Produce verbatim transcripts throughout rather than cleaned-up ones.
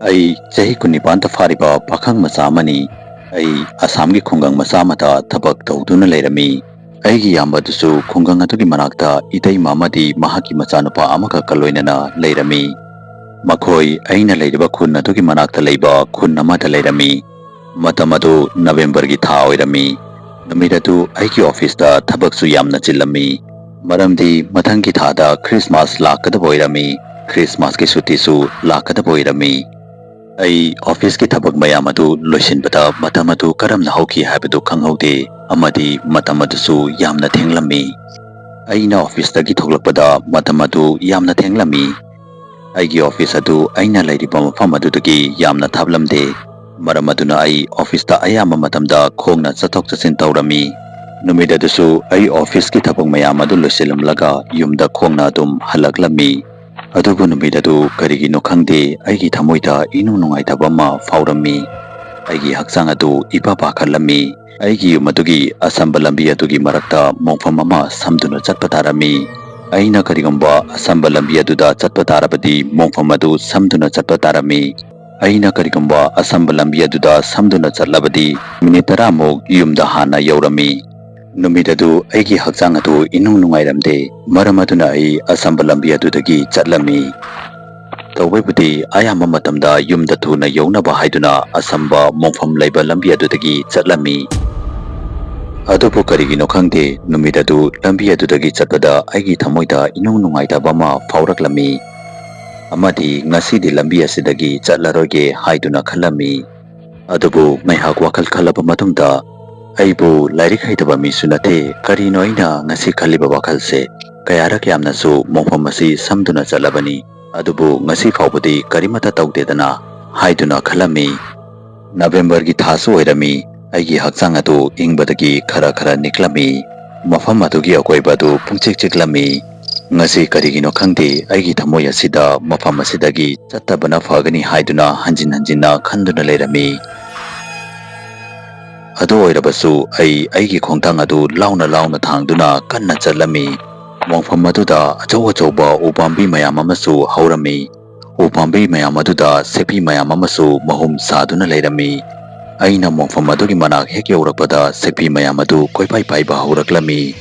ꯑꯩ ꯆꯍꯤ ꯀꯨꯟꯅꯤꯄꯥꯟꯇ ꯐꯥꯔꯤꯕ ꯄꯥꯈꯪ ꯃꯆꯥ ꯑꯃꯅꯤ꯫ ꯑꯩ ꯑꯁꯥꯝꯒꯤ ꯈꯨꯡꯒꯪ ꯃꯆꯥ ꯑꯃꯗ ꯊꯕꯛ ꯇꯧꯗꯨꯅ ꯂꯩꯔꯝꯃꯤ꯫ ꯑꯩꯒꯤ ꯏꯌꯥꯝꯕ ꯑꯗꯨꯁꯨ ꯈꯨꯡꯒꯪ ꯑꯗꯨꯒꯤ ꯃꯅꯥꯛꯇ ꯏꯇꯩꯃ ꯑꯃꯗꯤ ꯃꯍꯥꯛꯀꯤ ꯃꯆꯥꯅꯨꯄꯥ ꯑꯃꯈꯛꯀ ꯂꯣꯏꯅꯅ ꯂꯩꯔꯝꯃꯤ꯫ ꯃꯈꯣꯏ ꯑꯩꯅ ꯂꯩꯔꯤꯕ ꯈꯨꯟ ꯑꯗꯨꯒꯤ ꯃꯅꯥꯛꯇ ꯂꯩꯕ ꯈꯨꯟ ꯑꯃꯗ ꯂꯩꯔꯝꯃꯤ꯫ ꯃꯇꯝ ꯑꯗꯨ ꯅꯕꯦꯝꯕꯔꯒꯤ ꯊꯥ ꯑꯣꯏꯔꯝꯃꯤ꯫ ꯅꯨꯃꯤꯠ ꯑꯗꯨ ꯑꯩꯒꯤ ꯑꯣꯐꯤꯁꯇ ꯊꯕꯛꯁꯨ ꯌꯥꯝꯅ ꯆꯤꯜꯂꯝꯃꯤ, ꯃꯔꯝꯗꯤ ꯃꯊꯪꯒꯤ ꯊꯥꯗ ꯈ꯭ꯔꯤꯁꯃꯥꯁ ꯂꯥꯛꯀꯗꯕ ꯑꯣꯏꯔꯝꯃꯤ꯫ ꯈ꯭ꯔꯤꯁꯃꯥꯁꯀꯤ ꯁꯨꯇꯤꯁꯨ ꯂꯥꯛꯀꯗꯕ ꯑꯣꯏꯔꯝꯃꯤ꯫ ꯑꯩ ꯑꯣꯐꯤꯁꯀꯤ ꯊꯕꯛ ꯃꯌꯥꯝ ꯑꯗꯨ ꯂꯣꯏꯁꯤꯟꯕꯗ ꯃꯇꯝ ꯑꯗꯨ ꯀꯔꯝꯅ ꯍꯧꯈꯤ ꯍꯥꯏꯕꯗꯨ ꯈꯪꯍꯧꯗꯦ, ꯑꯃꯗꯤ ꯃꯇꯝ ꯑꯗꯨꯁꯨ ꯌꯥꯝꯅ ꯊꯦꯡꯂꯝꯃꯤ꯫ ꯑꯩꯅ ꯑꯣꯐꯤꯁꯇꯒꯤ ꯊꯣꯛꯂꯛꯄꯗ ꯃꯇꯝ ꯑꯗꯨ ꯌꯥꯝꯅ ꯊꯦꯡꯂꯝꯃꯤ꯫ ꯑꯩꯒꯤ ꯑꯣꯐꯤꯁ ꯑꯗꯨ ꯑꯩꯅ ꯂꯩꯔꯤꯕ ꯃꯐꯝ ꯑꯗꯨꯗꯒꯤ ꯌꯥꯝꯅ ꯊꯥꯞꯂꯝꯗꯦ꯫ ꯃꯔꯝ ꯑꯗꯨꯅ ꯑꯩ ꯑꯣꯐꯤꯁꯇ ꯑꯌꯥꯝꯕ ꯃꯇꯝꯗ ꯈꯣꯡꯅ ꯆꯠꯊꯣꯛ ꯆꯠꯁꯤꯟ ꯇꯧꯔꯝꯃꯤ꯫ ꯅꯨꯃꯤꯠ ꯑꯗꯨꯁꯨ ꯑꯩ ꯑꯣꯐꯤꯁꯀꯤ ꯊꯕꯛ ꯃꯌꯥꯝ ꯑꯗꯨ ꯂꯣꯏꯁꯤꯜꯂꯝꯂꯒ ꯌꯨꯝꯗ ꯈꯣꯡꯅ ꯑꯗꯨꯝ ꯍꯜꯂꯛꯂꯝꯃꯤ꯫ ꯑꯗꯨꯕꯨ ꯅꯨꯃꯤꯠ ꯑꯗꯨ ꯀꯔꯤꯒꯤꯅꯣ ꯈꯪꯗꯦ, ꯑꯩꯒꯤ ꯊꯃꯣꯏꯗ ꯏꯅꯨꯡ ꯅꯨꯡꯉꯥꯏꯇꯕ ꯑꯃ ꯐꯥꯎꯔꯝꯃꯤ꯫ ꯑꯩꯒꯤ ꯍꯛꯆꯥꯡ ꯑꯗꯨ ꯏꯄꯥ ꯄꯥꯈꯠꯂꯝꯃꯤ꯫ ꯑꯩꯒꯤ ꯌꯨꯝ ꯑꯗꯨꯒꯤ ꯑꯁꯝꯕ ꯂꯝꯕꯤ ꯑꯗꯨꯒꯤ ꯃꯔꯛꯇ ꯃꯣꯡꯐꯝ ꯑꯃ ꯁꯝꯗꯨꯅ ꯆꯠꯄ ꯇꯥꯔꯝꯃꯤ꯫ ꯑꯩꯅ ꯀꯔꯤꯒꯨꯝꯕ ꯑꯁꯝꯕ ꯂꯝꯕꯤ ꯑꯗꯨꯗ ꯆꯠꯄ ꯇꯥꯔꯕꯗꯤ ꯃꯣꯡꯐꯝ ꯑꯗꯨ ꯁꯝꯗꯨꯅ ꯆꯠꯄ ꯇꯥꯔꯝꯃꯤ꯫ ꯑꯩꯅ ꯀꯔꯤꯒꯨꯝꯕ ꯑꯁꯝꯕ ꯂꯝꯕꯤ ꯑꯗꯨꯗ ꯁꯝꯗꯨꯅ ꯆꯠꯂꯕꯗꯤ ꯃꯤꯅꯤꯠ ꯇꯔꯥꯃꯨꯛ ꯌꯨꯝꯗ ꯍꯥꯟꯅ ꯌꯧꯔꯝꯃꯤ꯫ ꯅꯨꯃꯤꯠ ꯑꯗꯨ ꯑꯩꯒꯤ ꯍꯛꯆꯥꯡ ꯑꯗꯨ ꯏꯅꯨꯡ ꯅꯨꯡꯉꯥꯏꯔꯝꯗꯦ꯫ ꯃꯔꯝ ꯑꯗꯨꯅ ꯑꯩ ꯑꯁꯝꯕ ꯂꯝꯕꯤ ꯑꯗꯨꯗꯒꯤ ꯆꯠꯂꯝꯃꯤ꯫ ꯇꯧꯕꯩꯕꯨꯗꯤ ꯑꯌꯥꯝꯕ ꯃꯇꯝꯗ ꯌꯨꯝꯗ ꯊꯨꯅ ꯌꯧꯅꯕ ꯍꯥꯏꯗꯨꯅ ꯑꯁꯝꯕ ꯃꯣꯡꯐꯝ ꯂꯩꯕ ꯂꯝꯕꯤ ꯑꯗꯨꯗꯒꯤ ꯆꯠꯂꯝꯃꯤ꯫ ꯑꯗꯨꯕꯨ ꯀꯔꯤꯒꯤꯅꯣ ꯈꯪꯗꯦ, ꯅꯨꯃꯤꯠ ꯑꯗꯨ ꯂꯝꯕꯤ ꯑꯗꯨꯗꯒꯤ ꯆꯠꯄꯗ ꯑꯩꯒꯤ ꯊꯃꯣꯏꯗ ꯏꯅꯨꯡ ꯅꯨꯡꯉꯥꯏꯇꯕ ꯑꯃ ꯐꯥꯎꯔꯛꯂꯝꯃꯤ꯫ ꯑꯃꯗꯤ ꯉꯁꯤꯗꯤ ꯂꯝꯕꯤ ꯑꯁꯤꯗꯒꯤ ꯆꯠꯂꯔꯣꯏꯒꯦ ꯍꯥꯏꯗꯨꯅ ꯈꯜꯂꯝꯃꯤ꯫ ꯑꯗꯨꯕꯨ ꯉꯥꯏꯍꯥꯛ ꯋꯥꯈꯜ ꯈꯜꯂꯕ ꯃꯇꯨꯡꯗ ꯑꯩꯕꯨ ꯂꯥꯏꯔꯤꯛ ꯍꯩꯇꯕ ꯃꯤꯁꯨ ꯅꯠꯇꯦ, ꯀꯔꯤꯅꯣ ꯑꯩꯅ ꯉꯁꯤ ꯈꯜꯂꯤꯕ ꯋꯥꯈꯜꯁꯦ? ꯀꯌꯥꯔꯛ ꯌꯥꯝꯅꯁꯨ ꯃꯣꯡꯐꯝ ꯑꯁꯤ ꯁꯝꯗꯨꯅ ꯆꯠꯂꯕꯅꯤ, ꯑꯗꯨꯕꯨ ꯉꯁꯤ ꯐꯥꯎꯕꯗꯤ ꯀꯔꯤꯃꯠꯇ ꯇꯧꯗꯦꯗꯅ ꯍꯥꯏꯗꯨꯅ ꯈꯜꯂꯝꯃꯤ꯫ ꯅꯕꯦꯝꯕꯔꯒꯤ ꯊꯥꯁꯨ ꯑꯣꯏꯔꯝꯃꯤ꯫ ꯑꯩꯒꯤ ꯍꯛꯆꯥꯡ ꯑꯗꯨ ꯏꯪꯕꯗꯒꯤ ꯈꯔ ꯈꯔ ꯅꯤꯛꯂꯝꯃꯤ꯫ ꯃꯐꯝ ꯑꯗꯨꯒꯤ ꯑꯀꯣꯏꯕ ꯑꯗꯨ ꯄꯨꯡꯆꯤꯛ ꯆꯤꯛꯂꯝꯃꯤ꯫ ꯉꯁꯤ ꯀꯔꯤꯒꯤꯅꯣ ꯈꯪꯗꯦ, ꯑꯩꯒꯤ ꯊꯃꯣꯏ ꯑꯁꯤꯗ ꯃꯐꯝ ꯑꯁꯤꯗꯒꯤ ꯆꯠꯇꯕꯅ ꯐꯒꯅꯤ ꯍꯥꯏꯗꯨꯅ ꯍꯟꯖꯤꯟ ꯍꯟꯖꯤꯟꯅ ꯈꯟꯗꯨꯅ ꯂꯩꯔꯝꯃꯤ꯫ ꯑꯗꯨ ꯑꯣꯏꯔꯕꯁꯨ ꯑꯩ ꯑꯩꯒꯤ ꯈꯣꯡꯊꯥꯡ ꯑꯗꯨ ꯂꯥꯎꯅ ꯂꯥꯎꯅ ꯊꯥꯡꯗꯨꯅ ꯀꯟꯅ ꯆꯠꯂꯝꯃꯤ꯫ ꯃꯣꯡꯐꯝ ꯑꯗꯨꯗ ꯑꯆꯧ ꯑꯆꯧꯕ ꯎꯄꯥꯝꯕꯤ ꯃꯌꯥꯝ ꯑꯃꯁꯨ ꯍꯧꯔꯝꯃꯤ꯫ ꯎ ꯄꯥꯝꯕꯤ ꯃꯌꯥꯝ ꯑꯗꯨꯗ ꯁꯦꯛꯄꯤ ꯃꯌꯥꯝ ꯑꯃꯁꯨ ꯃꯍꯨꯝ ꯁꯥꯗꯨꯅ ꯂꯩꯔꯝꯃꯤ꯫ ꯑꯩꯅ ꯃꯐꯝ ꯑꯗꯨꯒꯤ ꯃꯅꯥꯛ ꯍꯦꯛ ꯌꯧꯔꯛꯄꯗ ꯁꯦꯛꯄꯤ ꯃꯌꯥꯝ ꯑꯗꯨ ꯀꯣꯏꯄꯥꯏ ꯄꯥꯏꯕ ꯍꯧꯔꯛꯂꯝꯃꯤ꯫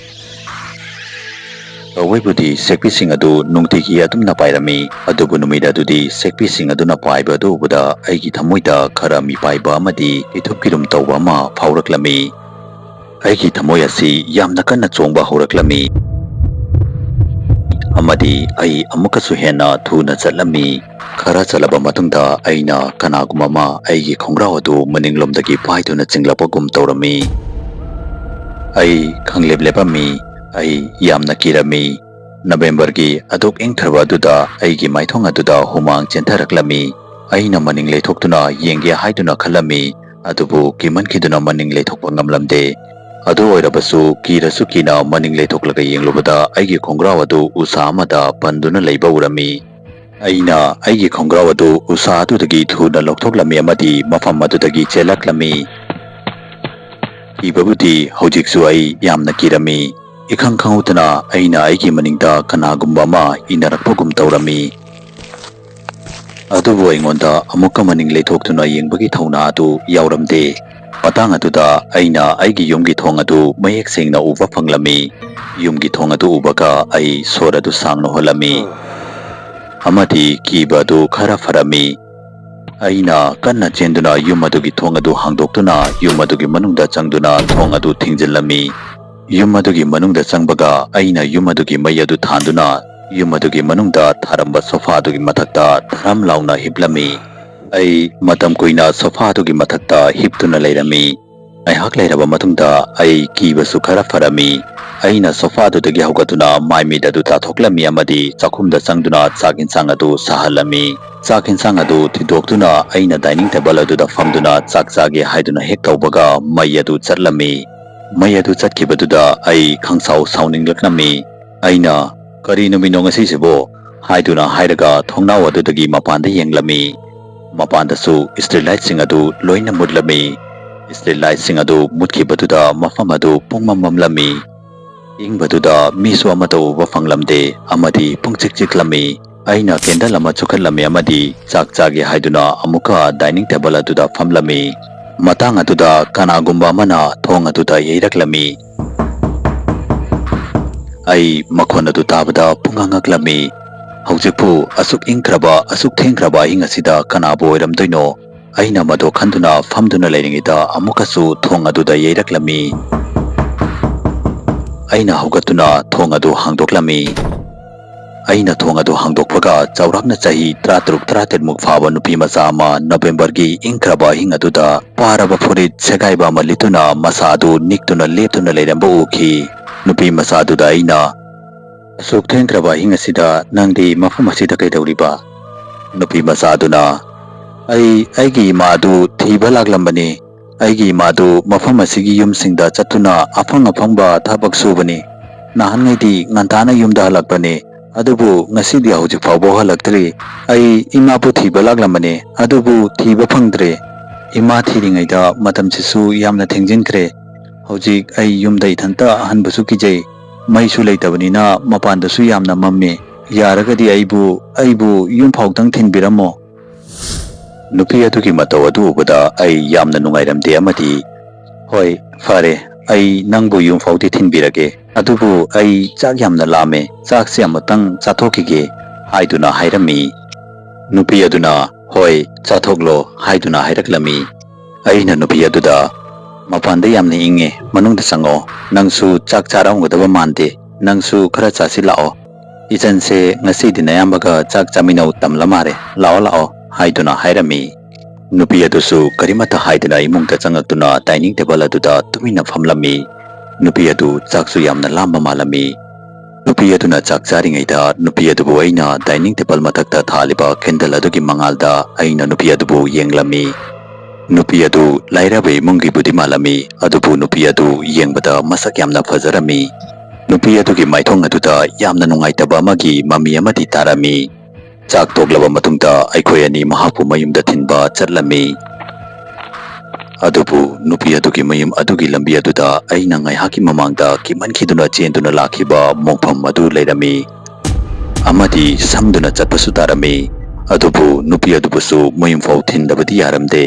ꯇꯧꯕꯕꯨꯗꯤ ꯁꯦꯛꯄꯤꯁꯤꯡ ꯑꯗꯨ ꯅꯨꯡꯇꯤꯒꯤ ꯑꯗꯨꯝꯅ ꯄꯥꯏꯔꯝꯃꯤ, ꯑꯗꯨꯕꯨ ꯅꯨꯃꯤꯠ ꯑꯗꯨꯗꯤ ꯁꯦꯛꯄꯤꯁꯤꯡ ꯑꯗꯨꯅ ꯄꯥꯏꯕ ꯑꯗꯨ ꯎꯕꯗ ꯑꯩꯒꯤ ꯊꯃꯣꯏꯗ ꯈꯔ ꯃꯤꯄꯥꯏꯕ ꯑꯃꯗꯤ ꯀꯤꯊꯨꯞ ꯀꯤꯔꯨꯝ ꯇꯧꯕ ꯑꯃ ꯐꯥꯎꯔꯛꯂꯝꯃꯤ꯫ ꯑꯩꯒꯤ ꯊꯃꯣꯏ ꯑꯁꯤ ꯌꯥꯝꯅ ꯀꯟꯅ ꯆꯣꯡꯕ ꯍꯧꯔꯛꯂꯝꯃꯤ ꯑꯃꯗꯤ ꯑꯩ ꯑꯃꯨꯛꯀꯁꯨ ꯍꯦꯟꯅ ꯊꯨꯅ ꯆꯠꯂꯝꯃꯤ꯫ ꯈꯔ ꯆꯠꯂꯕ ꯃꯇꯨꯡꯗ ꯑꯩꯅ ꯀꯅꯥꯒꯨꯝꯕ ꯑꯃ ꯑꯩꯒꯤ ꯈꯣꯡꯒ꯭ꯔꯥꯎ ꯑꯗꯨ ꯃꯅꯤꯡꯂꯣꯝꯗꯒꯤ ꯄꯥꯏꯗꯨꯅ ꯆꯤꯡꯂꯛꯄꯒꯨꯝ ꯇꯧꯔꯝꯃꯤ꯫ ꯑꯩ ꯈꯪꯂꯦꯞ ꯂꯦꯞꯂꯝꯃꯤ꯫ ꯑꯩ ꯌꯥꯝꯅ ꯀꯤꯔꯝꯃꯤ꯫ ꯅꯕꯦꯝꯕꯔꯒꯤ ꯑꯗꯨꯛ ꯏꯪꯊꯔꯕ ꯑꯗꯨꯗ ꯑꯩꯒꯤ ꯃꯥꯏꯊꯣꯡ ꯑꯗꯨꯗ ꯍꯨꯃꯥꯡ ꯆꯦꯟꯊꯔꯛꯂꯝꯃꯤ꯫ ꯑꯩꯅ ꯃꯅꯤꯡ ꯂꯩꯊꯣꯛꯇꯨꯅ ꯌꯦꯡꯒꯦ ꯍꯥꯏꯗꯨꯅ ꯈꯜꯂꯝꯃꯤ, ꯑꯗꯨꯕꯨ ꯀꯤꯃꯟꯈꯤꯗꯨꯅ ꯃꯅꯤꯡ ꯂꯩꯊꯣꯛꯄ ꯉꯝꯂꯝꯗꯦ꯫ ꯑꯗꯨ ꯑꯣꯏꯔꯕꯁꯨ ꯀꯤꯔꯁꯨ ꯀꯤꯅ ꯃꯅꯤꯡ ꯂꯩꯊꯣꯛꯂꯒ ꯌꯦꯡꯂꯨꯕꯗ ꯑꯩꯒꯤ ꯈꯣꯡꯒ꯭ꯔꯥꯎ ꯑꯗꯨ ꯎꯁꯥ ꯑꯃꯗ ꯄꯟꯗꯨꯅ ꯂꯩꯕ ꯎꯔꯝꯃꯤ꯫ ꯑꯩꯅ ꯑꯩꯒꯤ ꯈꯣꯡꯒ꯭ꯔꯥꯎ ꯑꯗꯨ ꯎꯁꯥ ꯑꯗꯨꯗꯒꯤ ꯊꯨꯅ ꯂꯧꯊꯣꯛꯂꯝꯃꯤ ꯑꯃꯗꯤ ꯃꯐꯝ ꯑꯗꯨꯗꯒꯤ ꯆꯦꯜꯂꯛꯂꯝꯃꯤ꯫ ꯀꯤꯕꯕꯨꯗꯤ ꯍꯧꯖꯤꯛꯁꯨ ꯑꯩ ꯌꯥꯝꯅ ꯀꯤꯔꯝꯃꯤ꯫ ꯏꯈꯪ ꯈꯪꯍꯧꯗꯅ ꯑꯩꯅ ꯑꯩꯒꯤ ꯃꯅꯤꯡꯗ ꯀꯅꯥꯒꯨꯝꯕ ꯑꯃ ꯏꯟꯅꯔꯛꯄꯒꯨꯝ ꯇꯧꯔꯝꯃꯤ꯫ ꯑꯗꯨꯕꯨ ꯑꯩꯉꯣꯟꯗ ꯑꯃꯨꯛꯀ ꯃꯅꯤꯡ ꯂꯩꯊꯣꯛꯇꯨꯅ ꯌꯦꯡꯕꯒꯤ ꯊꯧꯅꯥ ꯑꯗꯨ ꯌꯥꯎꯔꯝꯗꯦ꯫ ꯃꯇꯥꯡ ꯑꯗꯨꯗ ꯑꯩꯅ ꯑꯩꯒꯤ ꯌꯨꯝꯒꯤ ꯊꯣꯡ ꯑꯗꯨ ꯃꯌꯦꯛ ꯁꯦꯡꯅ ꯎꯕ ꯐꯪꯂꯝꯃꯤ꯫ ꯌꯨꯝꯒꯤ ꯊꯣꯡ ꯑꯗꯨ ꯎꯕꯒ ꯑꯩ ꯁꯣꯔ ꯑꯗꯨ ꯁꯥꯡꯅ ꯍꯣꯜꯂꯝꯃꯤ ꯑꯃꯗꯤ ꯀꯤꯕ ꯑꯗꯨ ꯈꯔ ꯐꯔꯝꯃꯤ꯫ ꯑꯩꯅ ꯀꯟꯅ ꯆꯦꯟꯗꯨꯅ ꯌꯨꯝ ꯑꯗꯨꯒꯤ ꯊꯣꯡ ꯑꯗꯨ ꯍꯥꯡꯗꯣꯛꯇꯨꯅ ꯌꯨꯝ ꯑꯗꯨꯒꯤ ꯃꯅꯨꯡꯗ ꯆꯪꯗꯨꯅ ꯊꯣꯡ ꯑꯗꯨ ꯊꯤꯡꯖꯤꯜꯂꯝꯃꯤ꯫ ꯌꯨꯝ ꯑꯗꯨꯒꯤ ꯃꯅꯨꯡꯗ ꯆꯪꯕꯒ ꯑꯩꯅ ꯌꯨꯝ ꯑꯗꯨꯒꯤ ꯃꯩ ꯑꯗꯨ ꯊꯥꯟꯗꯨꯅ ꯌꯨꯝ ꯑꯗꯨꯒꯤ ꯃꯅꯨꯡꯗ ꯊꯥꯔꯝꯕ ꯁꯣꯐꯥ ꯑꯗꯨꯒꯤ ꯃꯊꯛꯇ ꯙꯔꯝ ꯂꯥꯎꯅ ꯍꯤꯞꯂꯝꯃꯤ꯫ ꯑꯩ ꯃꯇꯝ ꯀꯨꯏꯅ ꯁꯣꯐꯥ ꯑꯗꯨꯒꯤ ꯃꯊꯛꯇ ꯍꯤꯞꯇꯨꯅ ꯂꯩꯔꯝꯃꯤ꯫ ꯉꯥꯏꯍꯥꯛ ꯂꯩꯔꯕ ꯃꯇꯨꯡꯗ ꯑꯩ ꯀꯤꯕꯁꯨ ꯈꯔ ꯐꯔꯝꯃꯤ꯫ ꯑꯩꯅ ꯁꯣꯐꯥ ꯑꯗꯨꯗꯒꯤ ꯍꯧꯒꯠꯇꯨꯅ ꯃꯥꯏ ꯃꯤꯠ ꯑꯗꯨ ꯇꯥꯊꯣꯛꯂꯝꯃꯤ ꯑꯃꯗꯤ ꯆꯥꯛꯈꯨꯝꯗ ꯆꯪꯗꯨꯅ ꯆꯥꯛ ꯏꯟꯁꯥꯡ ꯑꯗꯨ ꯁꯥꯍꯜꯂꯝꯃꯤ꯫ ꯆꯥꯛ ꯏꯟꯁꯥꯡ ꯑꯗꯨ ꯊꯤꯗꯣꯛꯇꯨꯅ ꯑꯩꯅ dining table ꯑꯗꯨꯗ ꯐꯝꯗꯨꯅ ꯆꯥꯛ ꯆꯥꯒꯦ ꯍꯥꯏꯗꯨꯅ ꯍꯦꯛ ꯇꯧꯕꯒ ꯃꯩ ꯑꯗꯨ ꯆꯠꯂꯝꯃꯤ꯫ ꯃꯩ ꯑꯗꯨ ꯆꯠꯈꯤꯕꯗꯨꯗ ꯑꯩ ꯈꯪꯁꯥꯎ ꯁꯥꯎꯅꯤꯡꯂꯛꯂꯝꯃꯤ꯫ ꯑꯩꯅ "ꯀꯔꯤ ꯅꯨꯃꯤꯠꯅꯣ ꯉꯁꯤꯁꯤꯕꯣ?" ꯍꯥꯏꯗꯨꯅ ꯍꯥꯏꯔꯒ ꯊꯣꯡꯅꯥꯎ ꯑꯗꯨꯗꯒꯤ ꯃꯄꯥꯟꯗ ꯌꯦꯡꯂꯝꯃꯤ꯫ ꯃꯄꯥꯟꯗꯁꯨ street lightꯁꯤꯡ ꯑꯗꯨ ꯂꯣꯏꯅ ꯃꯨꯠꯂꯝꯃꯤ꯫ Street lightꯁꯤꯡ ꯑꯗꯨ ꯃꯨꯠꯈꯤꯕꯗꯨꯗ ꯃꯐꯝ ꯑꯗꯨ ꯄꯨꯡꯃꯝ ꯃꯝꯂꯝꯃꯤ꯫ ꯏꯪꯕꯗꯨꯗ ꯃꯤꯁꯨ ꯑꯃꯠꯇ ꯎꯕ ꯐꯪꯂꯝꯗꯦ ꯑꯃꯗꯤ ꯄꯨꯡꯆꯤꯛ ꯆꯤꯛꯂꯝꯃꯤ꯫ ꯑꯩꯅ candle ꯑꯃ ꯆꯨꯈꯠꯂꯝꯃꯤ ꯑꯃꯗꯤ ꯆꯥꯛ ꯆꯥꯒꯦ ꯍꯥꯏꯗꯨꯅ ꯑꯃꯨꯛꯀ dining table ꯑꯗꯨꯗ ꯐꯝꯂꯝꯃꯤ꯫ ꯃꯇꯥꯡ ꯑꯗꯨꯗ ꯀꯅꯥꯒꯨꯝꯕ ꯑꯃꯅ ꯊꯣꯡ ꯑꯗꯨꯗ ꯌꯩꯔꯛꯂꯝꯃꯤ꯫ ꯑꯩ ꯃꯈꯣꯟ ꯑꯗꯨ ꯇꯥꯕꯗ ꯄꯨꯡꯉꯛ ꯉꯛꯂꯝꯃꯤ꯫ ꯍꯧꯖꯤꯛꯄꯨ ꯑꯁꯨꯛ ꯏꯪꯈ꯭ꯔꯕ, ꯑꯁꯨꯛ ꯊꯦꯡꯈ꯭ꯔꯕ ꯑꯍꯤꯡ ꯑꯁꯤꯗ ꯀꯅꯥꯕꯨ ꯑꯣꯏꯔꯝꯗꯣꯏꯅꯣ? ꯑꯩꯅ ꯃꯗꯨ ꯈꯟꯗꯨꯅ ꯐꯝꯗꯨꯅ ꯂꯩꯔꯤꯉꯩꯗ ꯑꯃꯨꯛꯀꯁꯨ ꯊꯣꯡ ꯑꯗꯨꯗ ꯌꯩꯔꯛꯂꯝꯃꯤ꯫ ꯑꯩꯅ ꯍꯧꯒꯠꯇꯨꯅ ꯊꯣꯡ ꯑꯗꯨ ꯍꯥꯡꯗꯣꯛꯂꯝꯃꯤ꯫ ꯑꯩꯅ ꯊꯣꯡ ꯑꯗꯨ ꯍꯥꯡꯗꯣꯛꯄꯒ ꯆꯥꯎꯔꯥꯛꯅ ꯆꯍꯤ ꯇꯔꯥꯇꯔꯨꯛ ꯇꯔꯥꯇꯔꯦꯠꯃꯨꯛ ꯐꯥꯕ ꯅꯨꯄꯤ ꯃꯆꯥ ꯑꯃ Novemberꯒꯤ ꯏꯪꯈ꯭ꯔꯕ ꯑꯍꯤꯡ ꯑꯗꯨꯗ ꯄꯥꯔꯕ ꯐꯨꯔꯤꯠ ꯁꯦꯒꯥꯏꯕ ꯑꯃ ꯂꯤꯠꯇꯨꯅ ꯃꯁꯥ ꯑꯗꯨ ꯅꯤꯛꯇꯨꯅ ꯂꯦꯞꯇꯨꯅ ꯂꯩꯔꯝꯕ ꯎꯈꯤ꯫ ꯅꯨꯄꯤ ꯃꯆꯥ ꯑꯗꯨꯗ ꯑꯩꯅ, "ꯑꯁꯨꯛ ꯊꯦꯡꯈ꯭ꯔꯕ ꯑꯍꯤꯡ ꯑꯁꯤꯗ ꯅꯪꯗꯤ ꯃꯐꯝ ꯑꯁꯤꯗ ꯀꯩꯗꯧꯔꯤꯕ?" ꯅꯨꯄꯤ ꯃꯆꯥ ꯑꯗꯨꯅ, "ꯑꯩ ꯑꯩꯒꯤ ꯏꯃꯥ ꯑꯗꯨ ꯊꯤꯕ ꯂꯥꯛꯂꯝꯕꯅꯤ꯫ ꯑꯩꯒꯤ ꯏꯃꯥꯗꯨ ꯃꯐꯝ ꯑꯁꯤꯒꯤ ꯌꯨꯝꯁꯤꯡꯗ ꯆꯠꯇꯨꯅ ꯑꯐꯪ ꯑꯐꯪꯕ ꯊꯕꯛ ꯁꯨꯕꯅꯤ꯫ ꯅꯍꯥꯟꯉꯩꯗꯤ ꯉꯟꯇꯥꯅ ꯌꯨꯝꯗ ꯍꯜꯂꯛꯄꯅꯤ, ꯑꯗꯨꯕꯨ ꯉꯁꯤꯗꯤ ꯍꯧꯖꯤꯛ ꯐꯥꯎꯕ ꯍꯜꯂꯛꯇ꯭ꯔꯤ꯫ ꯑꯩ ꯏꯃꯥꯕꯨ ꯊꯤꯕ ꯂꯥꯛꯂꯝꯕꯅꯤ, ꯑꯗꯨꯕꯨ ꯊꯤꯕ ꯐꯪꯗ꯭ꯔꯦ꯫ ꯏꯃꯥ ꯊꯤꯔꯤꯉꯩꯗ ꯃꯇꯝꯁꯤꯁꯨ ꯌꯥꯝꯅ ꯊꯦꯡꯖꯤꯟꯈ꯭ꯔꯦ꯫ ꯍꯧꯖꯤꯛ ꯑꯩ ꯌꯨꯝꯗ ꯏꯊꯟꯇ ꯍꯟꯕꯁꯨ ꯀꯤꯖꯩ꯫ ꯃꯩꯁꯨ ꯂꯩꯇꯕꯅꯤꯅ ꯃꯄꯥꯟꯗꯁꯨ ꯌꯥꯝꯅ ꯃꯝꯃꯤ꯫ ꯌꯥꯔꯒꯗꯤ ꯑꯩꯕꯨ, ꯑꯩꯕꯨ ꯌꯨꯝ ꯐꯥꯎꯇꯪ ꯊꯤꯟꯕꯤꯔꯝꯃꯣ꯫" ꯅꯨꯄꯤ ꯑꯗꯨꯒꯤ ꯃꯇꯧ ꯑꯗꯨ ꯎꯕꯗ ꯑꯩ ꯌꯥꯝꯅ ꯅꯨꯡꯉꯥꯏꯔꯝꯗꯦ ꯑꯃꯗꯤ, "ꯍꯣꯏ, ꯐꯔꯦ, ꯑꯩ ꯅꯪꯕꯨ ꯌꯨꯝ ꯐꯥꯎꯗꯤ ꯊꯤꯟꯕꯤꯔꯒꯦ, ꯑꯗꯨꯕꯨ ꯑꯩ ꯆꯥꯛ ꯌꯥꯝꯅ ꯂꯥꯝꯃꯦ, ꯆꯥꯛꯁꯦ ꯑꯃꯨꯛꯇꯪ ꯆꯥꯊꯣꯛꯈꯤꯒꯦ" ꯍꯥꯏꯗꯨꯅ ꯍꯥꯏꯔꯝꯃꯤ꯫ ꯅꯨꯄꯤ ꯑꯗꯨꯅ, "ꯍꯣꯏ, ꯆꯥꯊꯣꯛꯂꯣ" ꯍꯥꯏꯗꯨꯅ ꯍꯥꯏꯔꯛꯂꯝꯃꯤ꯫ ꯑꯩꯅ ꯅꯨꯄꯤ ꯑꯗꯨꯗ, "ꯃꯄꯥꯟꯗ ꯌꯥꯝꯅ ꯏꯪꯉꯦ, ꯃꯅꯨꯡꯗ ꯆꯪꯉꯣ, ꯅꯪꯁꯨ ꯆꯥꯛ ꯆꯥꯔꯝꯒꯗꯕ ꯃꯥꯟꯗꯦ, ꯅꯪꯁꯨ ꯈꯔ ꯆꯥꯁꯤꯜꯂꯛꯑꯣ꯫ ꯏꯆꯟꯁꯦ ꯉꯁꯤꯗꯤ ꯅꯌꯥꯝꯕꯒ ꯆꯥꯛ ꯆꯥꯃꯤꯟꯅꯧ ꯇꯝꯂ ꯃꯥꯜꯂꯦ, ꯂꯥꯛꯑꯣ ꯂꯥꯛꯑꯣ" ꯍꯥꯏꯗꯨꯅ ꯍꯥꯏꯔꯝꯃꯤ꯫ ꯅꯨꯄꯤ ꯑꯗꯨꯁꯨ ꯀꯔꯤꯃꯠꯇ ꯍꯥꯏꯗꯅ ꯏꯃꯨꯡꯗ ꯆꯪꯉꯛꯇꯨꯅ dining table ꯑꯗꯨꯗ ꯇꯨꯃꯤꯟꯅ ꯐꯝꯂꯝꯃꯤ꯫ ꯅꯨꯄꯤ ꯑꯗꯨ ꯆꯥꯛꯁꯨ ꯌꯥꯝꯅ ꯂꯥꯝꯕ ꯃꯥꯜꯂꯝꯃꯤ꯫ ꯅꯨꯄꯤ ꯑꯗꯨꯅ ꯆꯥꯛ ꯆꯥꯔꯤꯉꯩꯗ ꯅꯨꯄꯤ ꯑꯗꯨꯕꯨ ꯑꯩꯅ dining table ꯃꯊꯛꯇ ꯊꯥꯜꯂꯤꯕ candle ꯑꯗꯨꯒꯤ ꯃꯉꯥꯜꯗ ꯑꯩꯅ ꯅꯨꯄꯤ ꯑꯗꯨꯕꯨ ꯌꯦꯡꯂꯝꯃꯤ꯫ ꯅꯨꯄꯤ ꯑꯗꯨ ꯂꯥꯏꯔꯕ ꯏꯃꯨꯡꯒꯤꯕꯨꯗꯤ ꯃꯥꯜꯂꯝꯃꯤ, ꯑꯗꯨꯕꯨ ꯅꯨꯄꯤ ꯑꯗꯨ ꯌꯦꯡꯕꯗ ꯃꯁꯛ ꯌꯥꯝꯅ ꯐꯖꯔꯝꯃꯤ꯫ ꯅꯨꯄꯤ ꯑꯗꯨꯒꯤ ꯃꯥꯏꯊꯣꯡ ꯑꯗꯨꯗ ꯌꯥꯝꯅ ꯅꯨꯡꯉꯥꯏꯇꯕ ꯑꯃꯒꯤ ꯃꯃꯤ ꯑꯃꯗꯤ ꯇꯥꯔꯝꯃꯤ꯫ ꯆꯥꯛ ꯇꯣꯛꯂꯕ ꯃꯇꯨꯡꯗ ꯑꯩꯈꯣꯏ ꯑꯅꯤ ꯃꯍꯥꯛꯄꯨ ꯃꯌꯨꯝꯗ ꯊꯤꯟꯕ ꯆꯠꯂꯝꯃꯤ꯫ ꯑꯗꯨꯕꯨ ꯅꯨꯄꯤ ꯑꯗꯨꯒꯤ ꯃꯌꯨꯝ ꯑꯗꯨꯒꯤ ꯂꯝꯕꯤ ꯑꯗꯨꯗ ꯑꯩꯅ ꯉꯥꯏꯍꯥꯛꯀꯤ ꯃꯃꯥꯡꯗ ꯀꯤꯃꯟꯈꯤꯗꯨꯅ ꯆꯦꯟꯗꯨꯅ ꯂꯥꯛꯈꯤꯕ ꯃꯣꯡꯐꯝ ꯑꯗꯨ ꯂꯩꯔꯝꯃꯤ꯫ ꯑꯃꯗꯤ ꯁꯝꯗꯨꯅ ꯆꯠꯄꯁꯨ ꯇꯥꯔꯝꯃꯤ꯫ ꯑꯗꯨꯕꯨ ꯅꯨꯄꯤ ꯑꯗꯨꯕꯨꯁꯨ ꯃꯌꯨꯝꯐꯥꯎ ꯊꯤꯟꯗꯕꯗꯤ ꯌꯥꯔꯝꯗꯦ꯫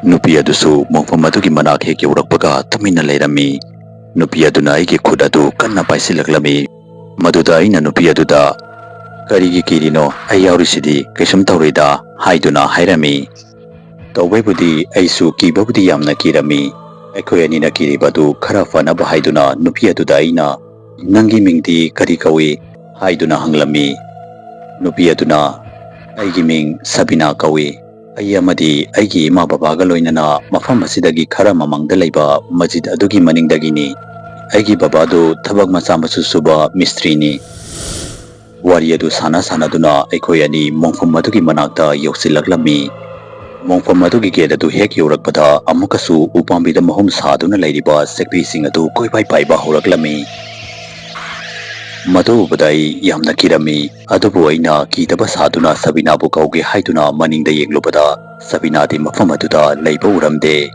ꯅꯨꯄꯤ ꯑꯗꯨꯁꯨ ꯃꯣꯡꯐꯝ ꯑꯗꯨꯒꯤ ꯃꯅꯥꯛ ꯍꯦꯛ ꯌꯧꯔꯛꯄꯒ ꯇꯨꯃꯤꯟꯅ ꯂꯩꯔꯝꯃꯤ꯫ ꯅꯨꯄꯤ ꯑꯗꯨꯅ ꯑꯩꯒꯤ ꯈꯨꯠ ꯑꯗꯨ ꯀꯟꯅ ꯄꯥꯏꯁꯤꯜꯂꯛꯂꯝꯃꯤ꯫ ꯃꯗꯨꯗ ꯑꯩꯅ ꯅꯨꯄꯤ ꯑꯗꯨꯗ, "ꯀꯔꯤꯒꯤ ꯀꯤꯔꯤꯅꯣ? ꯑꯩ ꯌꯥꯎꯔꯤꯁꯤꯗꯤ, ꯀꯩꯁꯨꯝ ꯇꯧꯔꯣꯏꯗ" ꯍꯥꯏꯗꯨꯅ ꯍꯥꯏꯔꯝꯃꯤ꯫ ꯇꯧꯕꯩꯕꯨꯗꯤ ꯑꯩꯁꯨ ꯀꯤꯕꯕꯨꯗꯤ ꯌꯥꯝꯅ ꯀꯤꯔꯝꯃꯤ꯫ ꯑꯩꯈꯣꯏ ꯑꯅꯤꯅ ꯀꯤꯔꯤꯕ ꯑꯗꯨ ꯈꯔ ꯐꯅꯕ ꯍꯥꯏꯗꯨꯅ ꯅꯨꯄꯤ ꯑꯗꯨꯗ ꯑꯩꯅ, "ꯅꯪꯒꯤ ꯃꯤꯡꯗꯤ ꯀꯔꯤ ꯀꯧꯏ?" ꯍꯥꯏꯗꯨꯅ ꯍꯪꯂꯝꯃꯤ꯫ ꯅꯨꯄꯤ ꯑꯗꯨꯅ, "ꯑꯩꯒꯤ ꯃꯤꯡ ꯁꯕꯤꯅꯥ ꯀꯧꯏ꯫ ꯑꯩ ꯑꯃꯗꯤ ꯑꯩꯒꯤ ꯏꯃꯥ ꯕꯕꯥꯒ ꯂꯣꯏꯅꯅ ꯃꯐꯝ ꯑꯁꯤꯗꯒꯤ ꯈꯔ ꯃꯃꯥꯡꯗ ꯂꯩꯕ ꯃꯁꯖꯤꯗ ꯑꯗꯨꯒꯤ ꯃꯅꯤꯡꯗꯒꯤꯅꯤ꯫ ꯑꯩꯒꯤ ꯕꯕꯥꯗꯨ ꯊꯕꯛ ꯃꯆꯥ ꯃꯁꯨ ꯁꯨꯕ ꯃꯤꯁꯇ꯭ꯔꯤꯅꯤ"꯫ ꯋꯥꯔꯤ ꯑꯗꯨ ꯁꯥꯟꯅ ꯁꯥꯟꯅꯗꯨꯅ ꯑꯩꯈꯣꯏ ꯑꯅꯤ ꯃꯣꯡꯐꯝ ꯑꯗꯨꯒꯤ ꯃꯅꯥꯛꯇ ꯌꯧꯁꯤꯜꯂꯛꯂꯝꯃꯤ꯫ ꯃꯣꯡꯐꯝ ꯑꯗꯨꯒꯤ ꯒꯦꯠ ꯑꯗꯨ ꯍꯦꯛ ꯌꯧꯔꯛꯄꯗ ꯑꯃꯨꯛꯀꯁꯨ ꯎꯄꯥꯝꯕꯤꯗ ꯃꯍꯨꯝ ꯁꯥꯗꯨꯅ ꯂꯩꯔꯤꯕ ꯁꯦꯛꯄꯤꯁꯤꯡ ꯑꯗꯨ ꯀꯣꯏꯄꯥꯏ ꯄꯥꯏꯕ ꯍꯧꯔꯛꯂꯝꯃꯤ꯫ ꯃꯗꯨ ꯎꯕꯗ ꯑꯩ ꯌꯥꯝꯅ ꯀꯤꯔꯝꯃꯤ꯫ ꯑꯗꯨꯕꯨ ꯑꯩꯅ ꯀꯤꯗꯕ ꯁꯥꯗꯨꯅ ꯁꯕꯤꯅꯥꯕꯨ ꯀꯧꯒꯦ ꯍꯥꯏꯗꯨꯅ ꯃꯅꯤꯡꯗ ꯌꯦꯡꯂꯨꯕꯗ ꯁꯕꯤꯅꯥꯗꯤ ꯃꯐꯝ ꯑꯗꯨꯗ ꯂꯩꯕ ꯎꯔꯝꯗꯦ꯫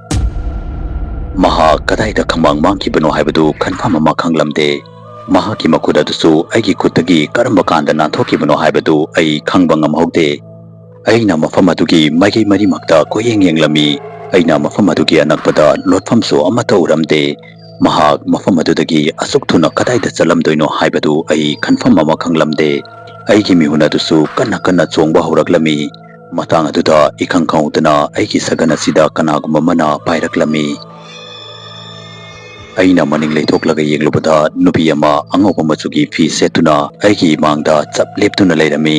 ꯃꯍꯥꯛ ꯀꯗꯥꯏꯗ ꯈꯝꯕꯥꯡ ꯃꯥꯡꯈꯤꯕꯅꯣ ꯍꯥꯏꯕꯗꯨ ꯈꯟꯐꯝ ꯑꯃ ꯈꯪꯂꯝꯗꯦ꯫ ꯃꯍꯥꯛꯀꯤ ꯃꯈꯨꯠ ꯑꯗꯨꯁꯨ ꯑꯩꯒꯤ ꯈꯨꯠꯇꯒꯤ ꯀꯔꯝꯕ ꯀꯥꯟꯗ ꯅꯥꯟꯊꯣꯛꯈꯤꯕꯅꯣ ꯍꯥꯏꯕꯗꯨ ꯑꯩ ꯈꯪꯕ ꯉꯝꯍꯧꯗꯦ꯫ ꯑꯩꯅ ꯃꯐꯝ ꯑꯗꯨꯒꯤ ꯃꯥꯏꯀꯩ ꯃꯔꯤꯃꯛꯇ ꯀꯣꯏꯌꯦꯡ ꯌꯦꯡꯂꯝꯃꯤ꯫ ꯑꯩꯅ ꯃꯐꯝ ꯑꯗꯨꯒꯤ ꯑꯅꯛꯄꯗ ꯂꯣꯠꯐꯝꯁꯨ ꯑꯃꯠꯇ ꯎꯔꯝꯗꯦ꯫ ꯃꯍꯥꯛ ꯃꯐꯝ ꯑꯗꯨꯗꯒꯤ ꯑꯁꯨꯛ ꯊꯨꯅ ꯀꯗꯥꯏꯗ ꯆꯠꯂꯝꯗꯣꯏꯅꯣ ꯍꯥꯏꯕꯗꯨ ꯑꯩ ꯈꯟꯐꯝ ꯑꯃ ꯈꯪꯂꯝꯗꯦ꯫ ꯑꯩꯒꯤ ꯃꯤꯍꯨꯟ ꯑꯗꯨꯁꯨ ꯀꯟꯅ ꯀꯟꯅ ꯆꯣꯡꯕ ꯍꯧꯔꯛꯂꯝꯃꯤ꯫ ꯃꯇꯥꯡ ꯑꯗꯨꯗ ꯏꯈꯪ ꯈꯪꯍꯧꯗꯅ ꯑꯩꯒꯤ ꯁꯒꯟ ꯑꯁꯤꯗ ꯀꯅꯥꯒꯨꯝꯕ ꯑꯃꯅ ꯄꯥꯏꯔꯛꯂꯝꯃꯤ꯫ ꯑꯩꯅ ꯃꯅꯤꯡ ꯂꯩꯊꯣꯛꯂꯒ ꯌꯦꯡꯂꯨꯕꯗ ꯅꯨꯄꯤ ꯑꯃ ꯑꯉꯧꯕ ꯃꯆꯨꯒꯤ ꯐꯤ ꯁꯦꯠꯇꯨꯅ ꯑꯩꯒꯤ ꯏꯃꯥꯡꯗ ꯆꯞ ꯂꯦꯞꯇꯨꯅ ꯂꯩꯔꯝꯃꯤ꯫